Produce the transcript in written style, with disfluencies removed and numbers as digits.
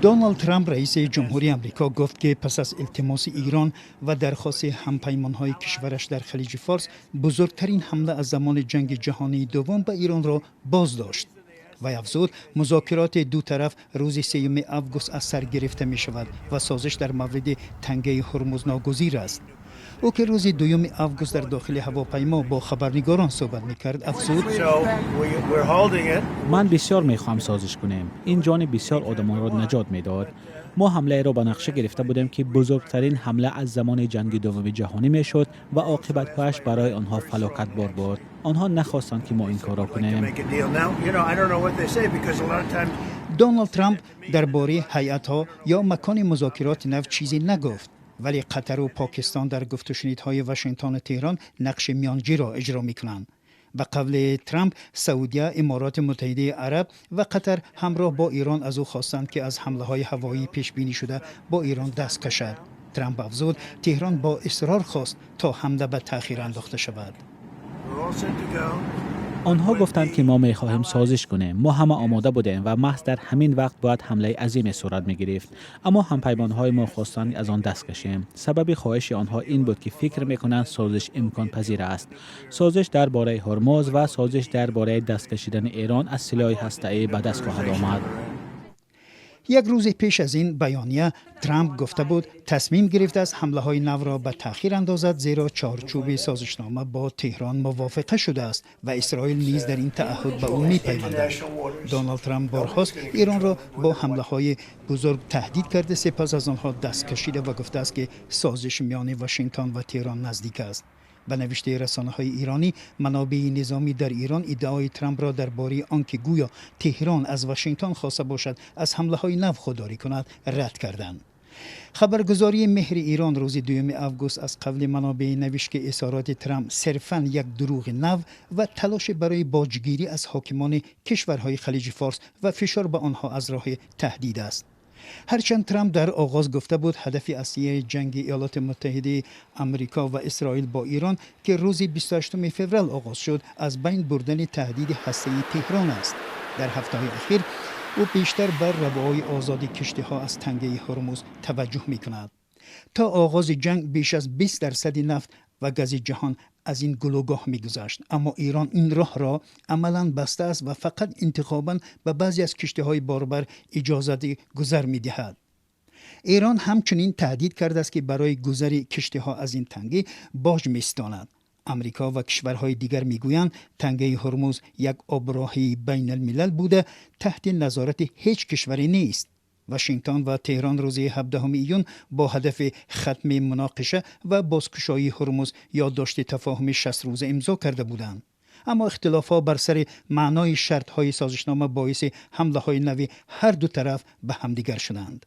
Доналд Трамп, раиси ҷумҳурии Амрико, гуфт, ки пас аз илтимоси Ирон ва дархости ҳампаймонҳои кишвараш дар Халиҷи Форс, бузургтарин ҳамла аз замони Ҷанги Ҷаҳонии Дуввум ба Иронро боздошт. Вай афзуд, музокироти ду тараф рӯзи 3 август аз сар гирифта мешавад ва созиш дар мавриди Тангаи Ҳурмуз ногузир аст. Ӯ, ки рӯзи 2 август дар дохили ҳавопаймо бо хабарнигорон суҳбат мекард, афзуд: Ман бисёр мехоҳам созиш кунем. Ин ҷони бисёр одамонро наҷот медод. Мо ҳамлаеро ба нақша гирифта будем, ки бузургтарин ҳамла аз замони Ҷанги Дуввуми Ҷаҳонӣ мешуд ва оқибатҳояш барои онҳо фалокатбор буд. Онҳо нахостанд, ки мо ин корро кунем. Доналд Трамп дар бораи ҳайатҳо ё макони музокироти нав чизе нагуфт, вале Қатару Покистон дар гуфтушунидҳои Вашингтону Теҳрон нақши миёнҷиро иҷро мекунанд. Ба қавли Трамп, Саудия, Имороти Муттаҳидаи Араб ва Қатар ҳамроҳ бо Ирон аз ӯ хостанд, ки аз ҳамлаҳои ҳавоии пешбинӣ шуда бо Ирон даст кашад. Трамп афзуд, Теҳрон бо исрор хост, то ҳамла ба таъхир андохта шавад. Онҳо гуфтанд, ки мо мехоҳем созиш кунем. Мо ҳама омода будем ва маҳз дар ҳамин вақт бояд ҳамлаи азиме сурат мегирифт, аммо ҳампаймонҳои мо хостанд, аз он даст кашем. Сабаби хоҳиши онҳо ин буд, ки фикр мекунанд, созиш имконпазир аст: созиш дар бораи Ҳурмуз ва созиш дар бораи даст кашидани Эрон аз силоҳи ҳастаӣ ба даст хоҳад омад. Як рӯзе пеш аз ин баёния Трамп гуфта буд, тасмим гирифтааст ҳамлаҳои навро ба таъхир андозад, зеро чорчӯби созишнома бо Теҳрон мувофиқа шудааст ва Исроил низ дар ин таъҳуд ба ӯ мепайвандад. Доналд Трамп борҳост Эронро бо ҳамлаҳои бузург таҳдид карда, сипас аз онҳо даст кашида ва гуфтааст, ки созиш миёни Вашингтон ва Теҳрон наздик аст. Ба навиштаи расонаҳои иронӣ, манобеи низомӣ дар Ирон иддаои Трампро дар бораи он ки гӯё Теҳрон аз Вашингтон хоста бошад аз ҳамлаҳои нав худдорӣ кунад, рад карданд. Хабаргузории Меҳри Ирон рӯзи 2 август аз қавли манобеи навишт, ки изҳороти Трамп сирфан як дурӯғи нав ва талоши барои боҷгирӣ аз ҳокимони кишварҳои Халиҷи Форс ва фишор ба онҳо аз роҳи таҳдид аст. Ҳарчанд Трамп дар оғоз гуфта буд, ҳадафи аслии ҷанги Иёлоти Муттаҳидаи Амрико ва Исроил бо Ирон, ки рӯзи 28 феврал оғоз шуд, аз байн бурдани таҳдиди ҳастаии Теҳрон аст, дар ҳафтаҳои ахир ӯ бештар бар равои озоди киштиҳо аз Тангаи Ҳурмуз таваҷҷӯҳ мекунад. То оғози ҷанг беш аз 20 дарсади нафт ва гази ҷаҳон аз ин гулӯгоҳ мегузашт, аммо Ирон ин роҳро амалан бастааст ва фақат интихобан ба баъзе аз киштиҳои борбар иҷозати гузар медиҳад. Эрон ҳамчунин таҳдид кардааст, ки барои гузари киштиҳо аз ин тангӣ боҷ меситонад. Амрико ва кишварҳои дигар мегӯянд, Тангаи Ҳурмуз як оброҳи байналмилал буда, таҳти назорати ҳеҷ кишваре нест. Вашингтон ва Теҳрон рӯзи 17 июн бо ҳадафи хатми муноқиша ва бозкушоии Ҳурмуз ёддошти тафоҳуми 60 рӯза имзо карда буданд, аммо ихтилофҳо бар сари маънои шартҳои созишнома боиси ҳамлаҳои нави ҳар ду тараф ба ҳамдигар шуданд.